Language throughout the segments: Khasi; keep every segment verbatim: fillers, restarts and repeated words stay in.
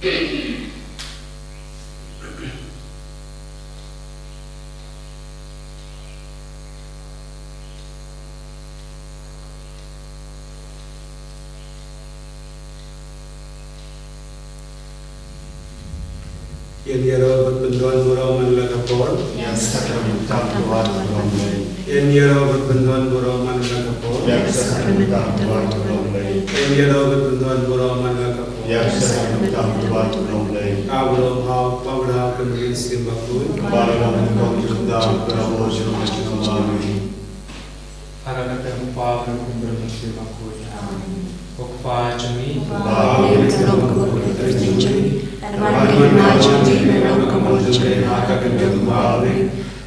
Ïa ïaroh bad pyndon burom man la ka por. Ïa sakrament tam tuat burom lei. Ïa ïaroh bad pyndon burom man la ka por. Ïa sakrament tam tuat burom lei. Ïa ïaroh bad pyndon burom man la ka por. Ïa sakrament tam tuat burom lei. Abraham ha, Abraham ka Mynsiem Bakhuid. Abraham ka Mynsiem Bakhuid. Abraham ka Mynsiem Bakhuid. Para kata ka pa ka kumba ka sima ko ya. Ko Kpa jong ngi. Ba ha ka long ka bor ka jong ngi. Ba ha ka long ka bor jong ngi. Ba ha ka long ka bor jong ngi.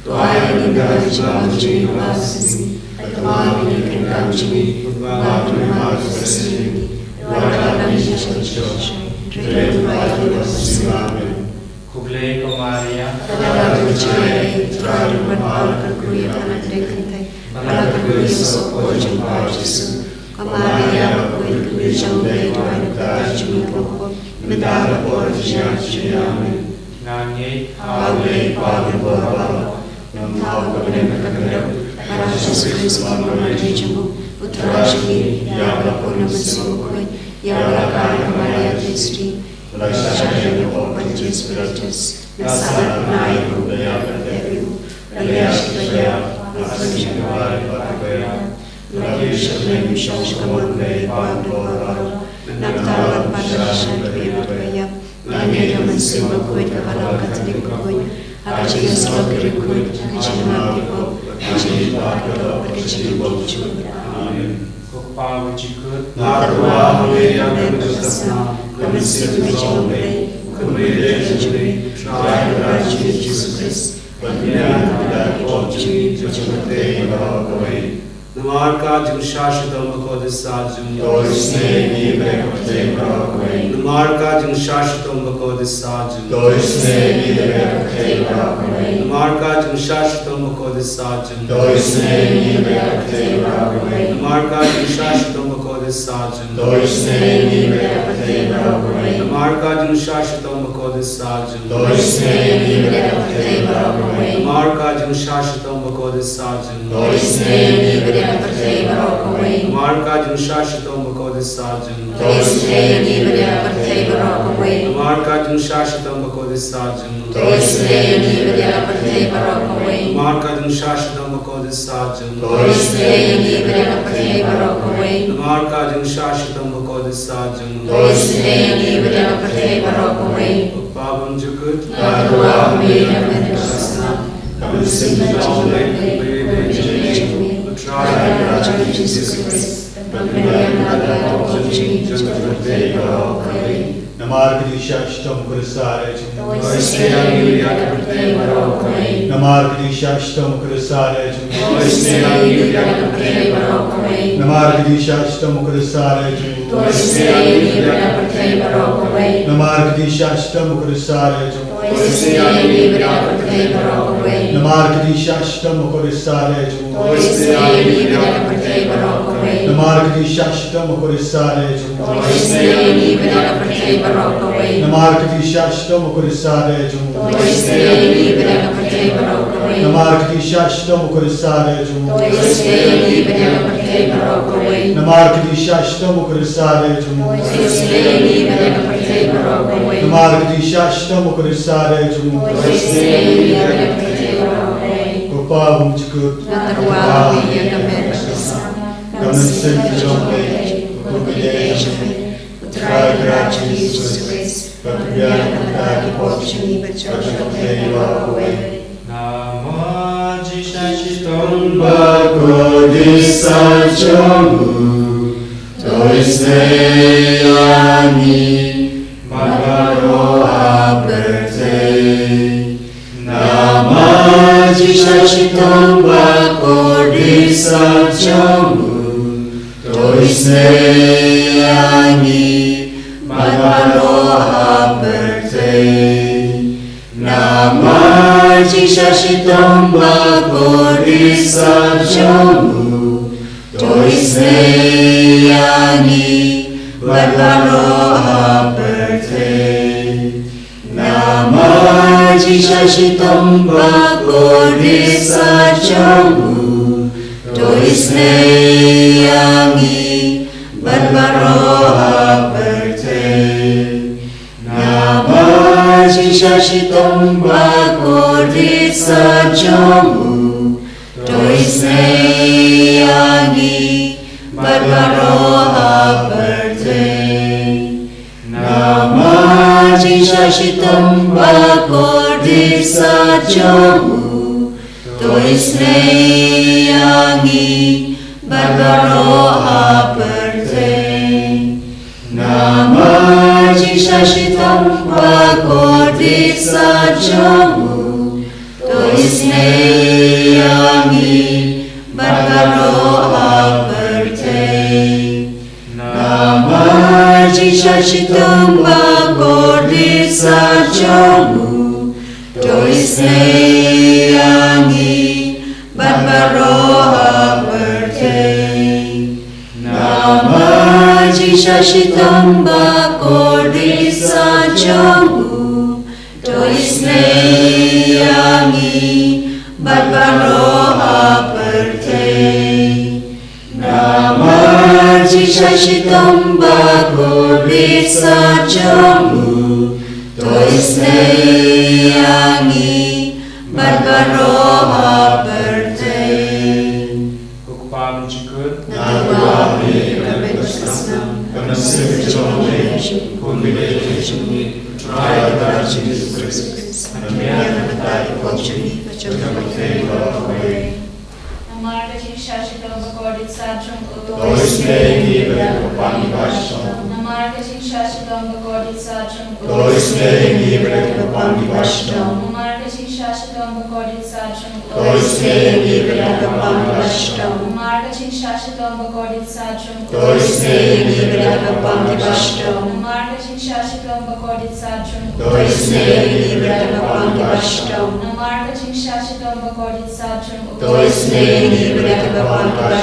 To ai ngi da ka jong ngi ba sisi. To ai ngi da ka jong ngi ba sisi. Ba ha ka long ka bor jong ngi. Amen. Khublei ko Maria. Ka la ka jai, Trai u ban pal ka kuri ka na dei kynthei. Ba la ka kuri sop ko jong ka Jisu. Ko Maria, ko kuri jong dei ko an ka jong ko. Mynta la por jia jia. Amen. Ngan ngeit ha U Blei Pa ka bor ba la. Ngan ngeit ha ka bneng ka bneng. Ba la Jisu Khrist ba ma jong u. U Trai jong ngi, ïa la ko na mynsiem bakhuid. Ïa la ka Maria Theisotti. La shah ïa u Pontius Pilatus, la sah, la nai, la ïap, la tep, la ïasyllok, la sah, la ïap, la ïap, la ïasyllok, la ïasyllok, la ïasyllok, la ïasyllok, la ïasyllok, la ïasyllok, la ïasyllok, la ïasyllok, ha ka jingïasyllok ki riewkhuid, ha ka jingmap ki pop, ha ka jingïaid ki pop, ha ka jingïaid ki pop. Amen. Ko Pa ba jingkut. Nga kyrpad ïa ka mynsiem ka jong U Blei, U Blei ka jong U Blei, Trai ka jong U Jisu Khrist, ban ïa ka pop jong U Jisu Khrist. Namar ka jingshah shitom bakordit saja jong U. To isynei ïa ngi bad ïa ka pyrthei baroh kawei. Namar ka jingshah shitom bakordit saja jong U. To isynei ïa ngi bad ïa ka pyrthei baroh kawei. Namar ka jingshah shitom bakordit saja jong U. To isynei ïa ngi bad ïa ka pyrthei baroh kawei. Namar ka jingshah shitom bakordit saja jong U. To isynei ïa ngi bad ïa ka pyrthei baroh kawei. Namar ka jingshah shitom bakordit saja jong U. To isynei ïa ngi bad ïa ka pyrthei baroh kawei. Namar ka jingshah shitom bakordit saja jong U. To isynei ïa ngi bad ïa ka pyrthei baroh kawei. Namar ka jingshah shitom bakordit saja jong U. To isynei ïa ngi bad ïa ka pyrthei baroh kawei. Namar ka jingshah shitom bakordit saja jong U. To isynei ïa ngi bad ïa ka pyrthei baroh kawei. Namar ka jingshah shitom bakordit saja jong U. To isynei ïa ngi bad ïa ka pyrthei baroh kawei. Namar ka jingshah shitom bakordit saja jong U. To isynei ïa ngi bad ïa ka pyrthei baroh kawei. Ko Pa ba jingkut. Nga kyrpad ïa ka mynsiem ka jong U Blei, U Trai ka jong U Jisu Khrist. Namar ka jingshah shitom bakordit saja jong U. To isynei ïa ngi bad ïa ka pyrthei baroh kawei. Namar ka jingshah shitom bakordit saja jong U. To isynei ïa ngi bad ïa ka pyrthei baroh kawei. Namar ka jingshah shitom bakordit saja jong U. To isynei ïa ngi bad ïa ka pyrthei baroh kawei. Namar ka jingshah shitom bakordit saja jong U. To isynei ïa ngi bad ïa ka pyrthei baroh kawei. Namar ka jingshah shitom bakordit saja jong U. To isynei ïa ngi bad ïa ka pyrthei baroh kawei. Namar ka jingshah shitom bakordit saja jong U. To isynei ïa ngi bad ïa ka pyrthei baroh kawei. Namar ka jingshah shitom bakordit saja jong U. To isynei ïa ngi bad ïa ka pyrthei baroh kawei. Namar ka jingshah shitom bakordit saja jong U. To isynei ïa ngi bad ïa ka pyrthei baroh kawei. Namar ka jingshah shitom bakordit saja jong U. To isynei ïa ngi bad ïa ka pyrthei baroh kawei. Namar ka jingshah shitom bakordit saja jong U. To isynei ïa ngi bad ïa ka pyrthei baroh kawei. Ko Pa ba jingkut. Nga kyrpad ïa ka met ka sa. Ka mynsiem ka jong U Blei, U Blei ka jong U. U Trai ka jong U Jisu Khrist. Ba pynbiang ïa ka pop jong ngi bad jong ka pyrthei baroh kawei. Namar ka jingshah shitom bakordit saja jong U. To isynei ïa ngi bad baroh ha pyrthei. Namar ka jingshah shitom bakordit saja jong U. To isynei ïa ngi bad baroh ha pyrthei. Namar ka jingshah shitom bakordit saja jong U. To isynei ïa ngi bad baroh ha pyrthei. Namar jingsha shitom ba kordit sah jong u, to isynei ïa ngi bad baroh ha pyrthei. Namar jingsha shitom ba kordit sah jong u, to isynei ïa ngi bad baroh ha pyrthei. Namar jingsha shitom ba kordit sah jong u, to isynei ïa ngi bad baroh ha pyrthei. Namar jingsha shitom ba kordit sah jong u, to isynei ïa ngi bad baroh ha pyrthei. Namar jingsha shitom ba kordit sah jong u, to isynei ïa ngi bad baroh ha pyrthei. Namar jingsha shitom ba kordit sah jong u, to isynei ïa ngi bad baroh ha pyrthei. Namar jingsha shitom ba kordit sah jong u, to isynei ïa ngi bad baroh ha pyrthei. Ko Kpa ba jukut, nga tyrwa ha me ïa ka met bakasnam, ka mynsiem ka jong U Blei, kumba dei ha ka jingim U Trai U Jisu Khrist. Ban pynbiang na ka bynta ki pop jong ngi bad jong ka pyrthei baroh kawei. Namar ka jingsha shitom ba kordit sah jong u, to isynei ïa ngi bad ïa ka bynta ki bashitom. Namar ka jingsha shitom ba kordit sah jong u, to isynei ïa ngi bad ïa ka bynta ki bashitom. Namar ka jingsha shitom ba kordit sah jong u, to isynei ïa ngi bad ïa ka bynta ki bashitom. Namar ka jingsha shitom ba kordit sah jong u, to isynei ïa ngi bad ïa ka bynta ki bashitom. Namar ka jingsha shitom ba kordit sah jong u, to isynei ïa ngi bad ïa ka bynta ki bashitom. Namar ka jingsha shitom ba kordit sah jong u, to isynei ïa ngi bad ïa ka bynta ki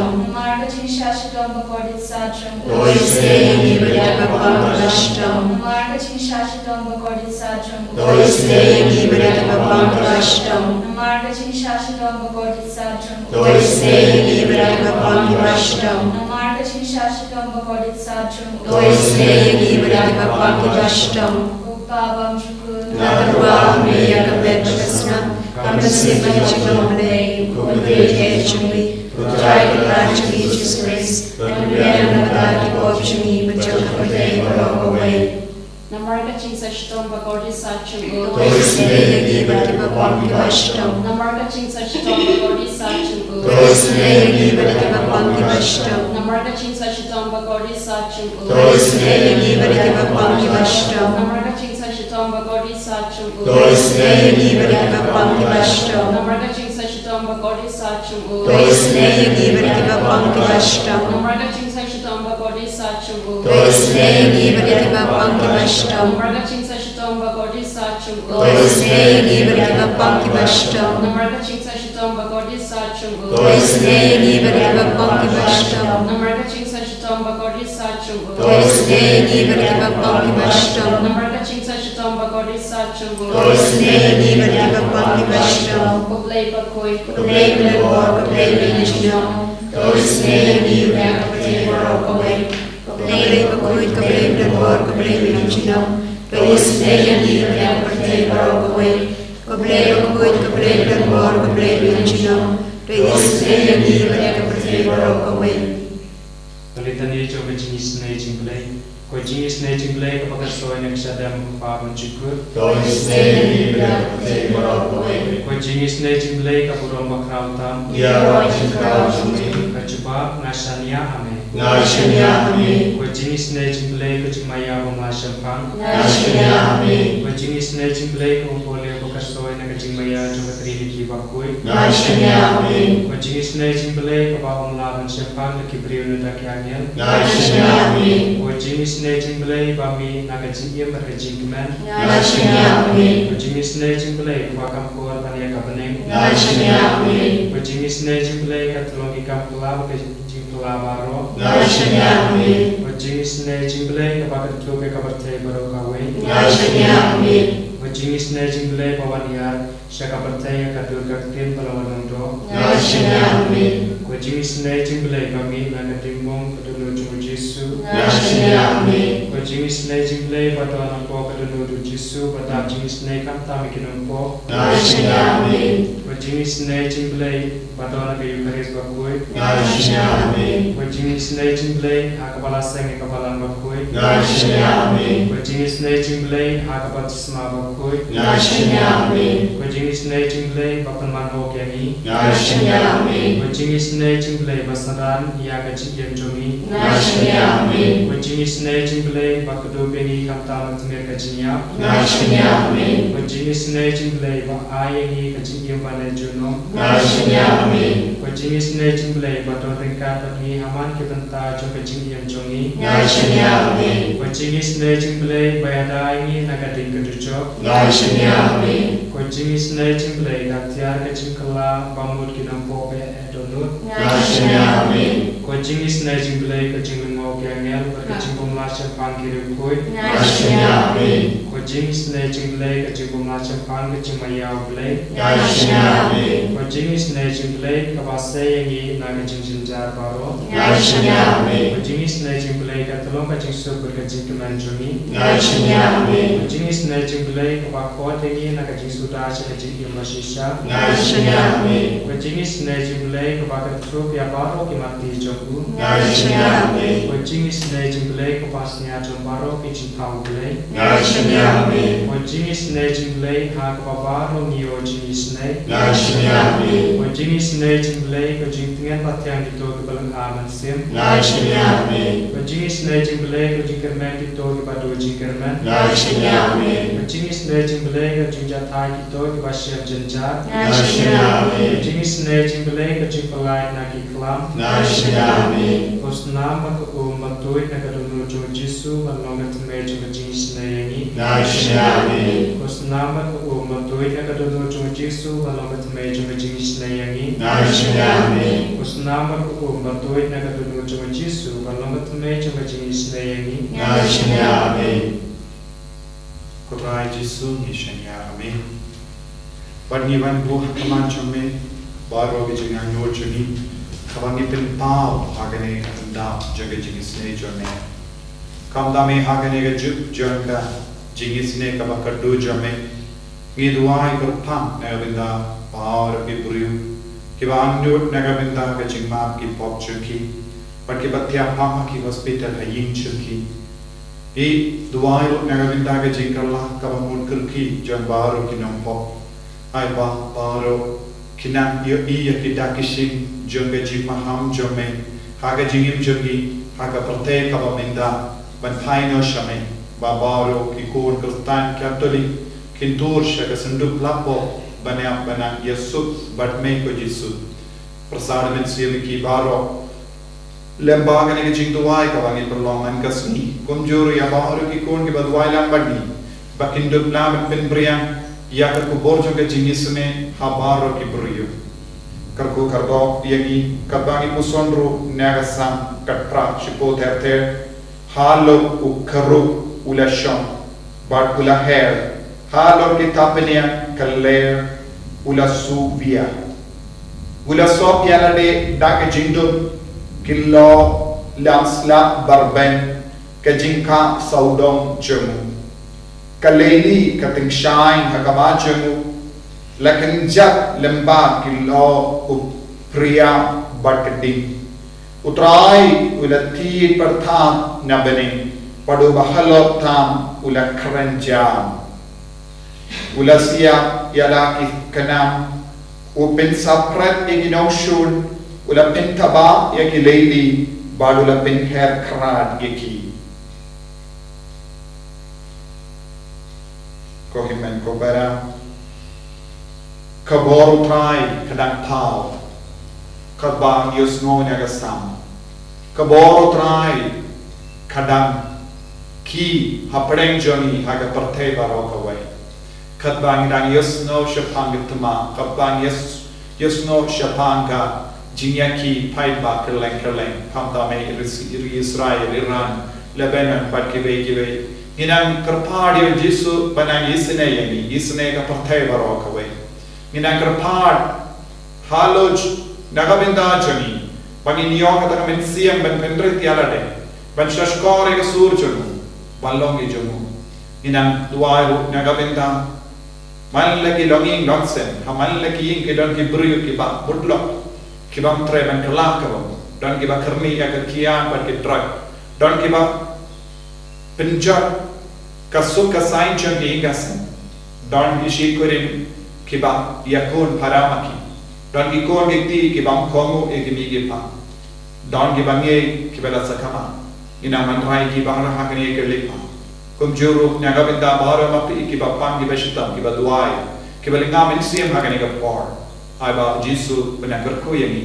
bashitom. Namar ka jingsha shitom ba kordit sah jong u, to isynei ïa ngi bad ïa ka bynta ki bashitom. Namar ka jingsha shitom ba kordit sah jong u, to isynei ïa ngi bad ïa ka bynta ki bashitom. Namar ka jingsha shitom ba kordit sah jong u, to isynei ïa ngi bad ïa ka bynta ki bashitom. Namar ka jingsha shitom ba kordit sah jong u, to isynei ïa ngi bad ïa ka bynta ki bashitom. Ko Kpa ba jukut, nga tyrwa ha me ïa ka met bakasnam, ka mynsiem ka jong U Blei, kumba dei ha ka jingim U Trai U Kynrad jong ngi Jisu Khrist. Ban pynbiang na ka bynta ki pop jong ngi bad jong ka pyrthei baroh kawei. Namar ka jingsha shitom ba kordit sah jong u, to isynei ïa ngi bad ïa ka bynta ki bashitom. Namar ka jingsha shitom ba kordit sah jong u, to isynei ïa ngi bad ïa ka bynta ki bashitom. Namar ka jingsha shitom ba kordit sah jong u, to isynei ïa ngi bad ïa ka bynta ki bashitom. Namar ka jingsha shitom ba kordit sah jong u, to isynei ïa ngi bad ïa ka bynta ki bashitom. Namar ka jingsha shitom ba kordit sah jong u, to isynei ïa ngi bad ïa ka bynta ki bashitom. Namar ka jingsha shitom ba kordit sah jong u, to isynei ïa ngi bad ïa ka bynta ki bashitom. Namar ka jingsha shitom ba kordit sah jong u, to isynei ïa ngi bad ïa ka bynta ki bashitom. Namar ka jingsha shitom ba kordit sah jong u, to isynei ïa ngi bad ïa ka bynta ki bashitom. Namar ka jingsha shitom ba kordit sah jong u, to isynei ïa ngi bad ïa ka bynta ki bashitom. Namar ka jingsha shitom ba kordit sah jong u, to isynei ïa ngi bad ïa ka bynta ki bashitom. Ko Blei bakhuid, ko Blei ba don bor, ko Blei ba ïeit junom, to isynei ïa ngi bad ïa ka pyrthei baroh kawei. Ko Blei bakhuid, ko Blei ba don bor, ko Blei ba ïeit junom, to isynei ïa ngi bad ïa ka pyrthei baroh kawei. Ko Blei bakhuid, ko Blei ba don bor, ko Blei ba ïeit junom, to isynei ïa ngi bad ïa ka pyrthei baroh kawei. Ka Litani jong ka jingisynei jong U Blei. Ko jingisynei jong U Blei kaba kyrtoi na ka shadem, ko Kpa ba jukut, to isynei ïa ngi bad ïa ka pyrthei baroh kawei. Ko jingisynei jong U Blei ka burom bakhraw tam, ïaroh ïa ka jingkyrkhu jong ngi. Ka jubab, nga shaniah ha me. Nga shaniah ha me. Ko jingisynei jong U Blei ka jingmaïa bym lah shemphang, nga shaniah ha me. Ko jingisynei jong U Blei ka umphniang ba kyrtoi na ka jingmaïa jong ka Triniti bakhuid, nga shaniah ha me. Ko jingisynei jong U Blei kaba ym lah ban shemphang da ki briew ne da ki angel, nga shaniah ha me. Ko jingisynei jong U Blei ba mih na ka jingim bad ka jingkmen, nga shaniah ha me. Ko jingisynei jong U Blei kaba kham kor ban ïa ka bneng, nga shaniah ha me. Ko jingisynei jong U Blei ka tyllong ki kam kylla bad ka jingpyllait Nga shaniah, amen. Wat jingisynei jingblei kaba kynthup ïa ka pyrthei baroh kawei. Nga shaniah, amen. Wat jingisynei jingblei ba wan ïar sha ka pyrthei ïa ka dur ka ktien ba la wan long doh. Nga shaniah, amen. Wat jingisynei jingblei ba mih na ka diengphna ka dohnud jong u Jisu. Nga shaniah, amen. Wat jingisynei jingblei ba don hapoh ka dohnud u Jisu, ba dap jingisynei khamtam ïa ki nongpop. Nga shaniah, amen. Wat jingisynei jingblei ba don ha ka Eukharist bakhuid. Nga shaniah, amen. Wat jingisynei jingblei ha kaba la seng ïa ka Balang bakhuid. Nga shaniah, amen. Wat jingisynei jingblei ha ka baptisma bakhuid. Nga shaniah, amen. Wat jingisynei jingblei ba pynman hok ïa ngi. Nga shaniah, amen. Wat jingisynei jingblei ba synran ïa ka jingim jong ngi. Nga shaniah, amen. Wat jingisynei jingblei ba kdup ïa ngi khamtam na ka tmier ka jingïap. Nga shaniah, amen. Wat jingisynei jingblei ba ai ïa ngi ka jingim ba leh junom. Nga shaniah, amen. Wat jingisynei jingblei ba don ryngkat bad ngi ha man ki bynta jong ka jingim jong ngi. Nga shaniah, amen. Wat jingisynei jingblei ba ïada ïa ngi na ka ding ka dujok. Nga shaniah, amen. Wat jingisynei jingblei ka tiar ka jingkylla ba mut ki nongpop eh dohnud. Nga shaniah, amen. Wat jingisynei jingblei ka jinglyngngoh ki angel bad ka jingbymlah shemphang ki riewkhuid. Nga shaniah, amen. Wat jingisynei jingblei ka jingbymlah shemphang ka jingmaïa u Blei. Nga shaniah, amen. Wat jingisynei jingblei kaba sei ïa ngi na ka jingjynjar baroh. Nga shaniah, amen. Wat jingisynei jingblei ka tyllong ka jingsuk bad ka jingkmen jong ngi. Nga shaniah, amen. Wat jingisynei jingblei kaba khot ïa ngi na ka jingsuda sha ka jingim bashisha. Nga shaniah, amen. Wat jingisynei jingblei kaba kynthup ïa baroh ki mati jong u. Nga shaniah, amen. Wat jingisynei jingblei kaba sñiawsarong baroh ki jingthaw u Blei. Nga shaniah, amen. Wat jingisynei jingblei ha kaba baroh ngi ïoh jingisynei. Nga shaniah, amen. Wat jingisynei jingblei ka jingtngen ba thiang kito kiba lynga mynsiem. Nga shaniah, amen. Wat jingisynei jingblei ka jingkyrmen kito kiba duh jingkyrmen. Nga shaniah, amen. Wat jingisynei jingblei ka jingjahthait kito kiba shem jynjar. Nga shaniah, amen. Wat jingisynei jingblei ka jingpyllait na ki klam. Nga shaniah, amen. Ko snam bad ka um ba tuid na ka dohnud jong u Jisu ban long ka thymmei jong ka jingisynei ïa ngi. Nga shaniah, amen. Ko snam bad ka um ba tuid na ka dohnud jong u Jisu ban long ka thymmei jong ka jingisynei ïa ngi. Nga shaniah, amen. Ko snam bad ka um ba tuid na ka dohnud jong u Jisu ban long ka thymmei jong ka jingisynei ïa ngi. Nga shaniah, amen. Ko Trai Jisu, ngi shaniah, amen. Bad ngi wan buh ha khmat jong me baroh ki jingangnud jong ngi, kaba ngi pynpaw ha kane ka khyndew jong ka jingisynei jong me. Kumta me ha kane ka juk jong ka jingisynei kaba kyrduh jong me, ngi duwai kyrpang na ka bynta baroh ki briew kiba angnud na ka bynta ka jingmap ki pop jong ki, bad kiba thiah pang ha ki hospital ha ïing jong ki. Ngi duwai ruh na ka bynta ka jingkylla kaba mut kyrkieh jong baroh ki nongpop. Ai ba baroh ki nang ïohi ïa ki dak ki shyieng jong ka jingmaham jong me ha ka jingim jong ngi ha ka pyrthei kaba mynta, ban phai noh sha me, ba baroh ki khun Khristan Katholik kin tur sha ka synduk lapor ban ïa, ban ïasuk bad me ko Jisu. Pyrsad mynsiem ïa ki baroh lem bad kane ka jingduwai kaba ngi pynlong man ka sngi. Kumjuh ruh ïa baroh ki khun kiba duwai lang bad ngi, ba kin dup lang ban pynbiang ïa ka khubor jong ka jingisynei ha baroh ki briew. Kyrkhu kyrdoh ïa ngi katba ngi puson ruh na ka sam, katba shipor ter ter, halor u kyrkhu u la shong bad u la her, halor ki tapnia ka ler u la shu bia. U la sop ïa lade da ka jingdum, ki lok lam slap bad beiñ ka jingkha sawdong jong u. Ka leili ka tyngshaiñ ha khmat jong u, la kynjat lyngba ki lok u phria bad ka ding. U Trai u la thied pyrthei na bneng, bad uba halor tam u la kren jam. U la siah ïa la ki khnam, u pynsaphriang ïa ki nongshun, u la pynthaba ïa ki leili, bad u la pynher krat ïa ki. Ko hynmen ko para, ka bor u Trai ka dang thaw, katba ngi ïohsngew na ka sam. Ka bor u Trai ka dang khie hapdeng jong ngi ha ka pyrthei baroh kawei. Katba ngi dang ïohsngew shaphang ka thma, katba ngi ïohsngew shaphang ka jingïakhih paidbah kylleng kylleng, khamtam ha ri Israel, Iran, Lebanon bad kiwei kiwei. Ngi nang kyrpad ïa u Jisu ban nang isynei ïa ngi, isynei ka pyrthei baroh kawei. Ngi nang kyrpad halor na ka bynta jong ngi, ba ngin ïoh kata ka mynsiem ban pynrit ïa lade, ban shahshkor ïa ka sur jong u, ban long ki jong u. Ngi nang duwai ruh na ka bynta man la ki longïing longsem, ha man la ki ïing ki don ki briew kiba mutlop, kibym treh ban kylla ka bam, don kiba kyrni ïa ka kiad bad ki drug, don kiba pynjot ka suk ka saiñ jong ki ïing ka sem, don ki shi kurim kiba ïakun para ma ki, don ki khun ki kti kibym kohnguh ïa ki mei ki pa, don kiba ngeit kiba la sakma. Ngi nang wanrah ïa ki ba ngi ha kane ka lypa. Kumjuh ruh na ka bynta baroh ma phi kiba pang kiba shitom kiba duwai, kiba lyngngoh mynsiem ha kane ka por. Ai ba u Jisu un nang kyrkhu ïa ngi.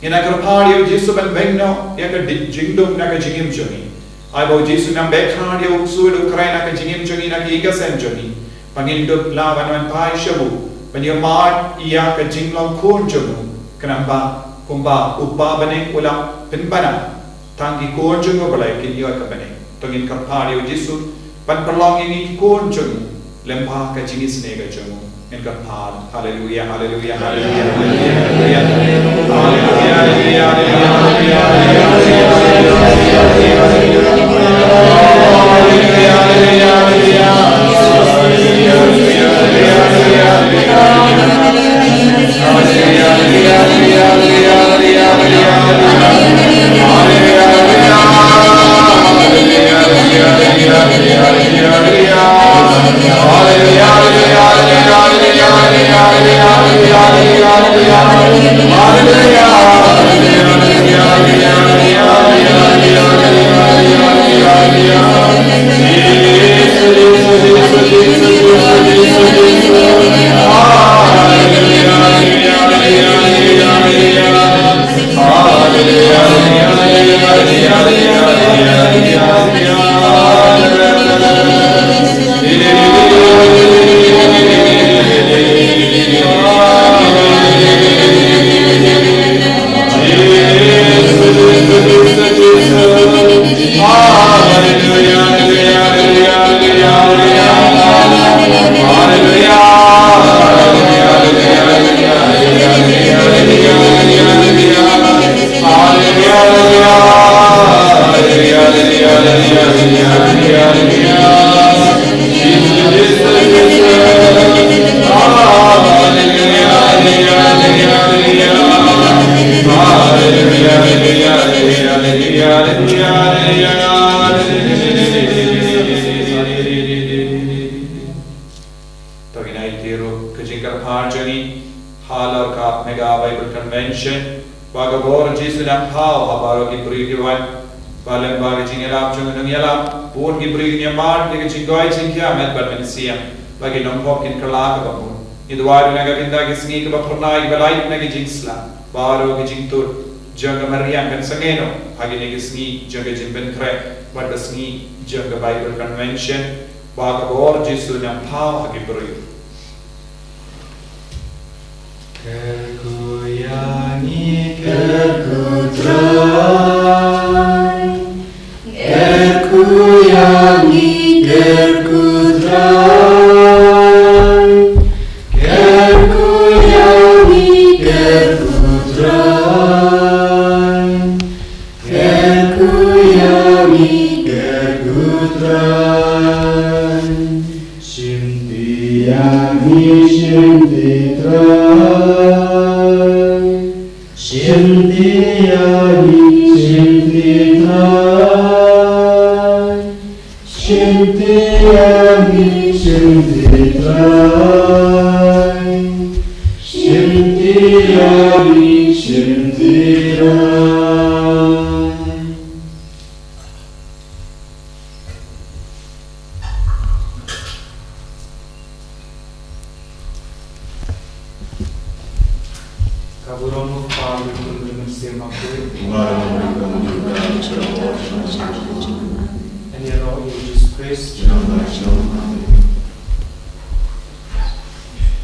Ngi nang kyrpad ïa u Jisu ban beng noh ïa ka di-, jingdum na ka jingim jong ngi. Ai ba u Jisu nang beh khad ïa u ksuid u kren na ka jingim jong ngi, na ka ïing ka sem jong ngi. Ba ngin dup lah ban wan phai sha u, ban ïohmad ïa ka jinglong khun jong u. Khnang ba kumba u Kpa bneng u la pynbna, tang ki khun jong u balei kin ïoh ka bneng. To ngin kyrpad ïa u Jisu ban pynlong ïa ngi ki khun jong u lem bad ka jingisynei ka jong u. Ngin kyrpad. Haleluia, haleluia, haleluia, haleluia, haleluia. To ngin ïa ïaroh ka jingkyrpad jong ngi halor ka Mega Bible Convention. Ba ka bor Jisu nang paw ha baroh ki briew ki wan. Ba lem bad ka jingïalap jong u nongïalap, bun ki briew kin ïamad ïa ka jingkoit jingkhiah met bad mynsiem. Ba ki nongpop kin kylla ka bamut. Ngi duwai ruh na ka bynta ki sngi kiba phyrnai kiba lait na ka jingsla, baroh ki jingtut jong ka mariang kan sangeh noh ha kine ki sngi jong ka jingpynkhreh bad ka sngi jong ka Bible Convention. Ba ka bor Jisu nang paw ha ki briew. Kyrkhu ïa ngi, kyrkhu Trai. Kyrkhu ïa ngi, kyrkhu Trai. Kyrkhu ïa ngi, kyrkhu Trai. Kyrkhu ïa ngi, kyrkhu Trai. Shim ti ïa ngi, shim ti Trai. Shim ti ïa ngi, shim ti Trai. Shim ti ïa ngi, shim ti Trai. Shim ti ïa ngi, shim ti Trai. Ka burom u Kpa, u Khun bad u Mynsiem Bakhuid. Ngi ïaroh ïa u Jisu Khrist.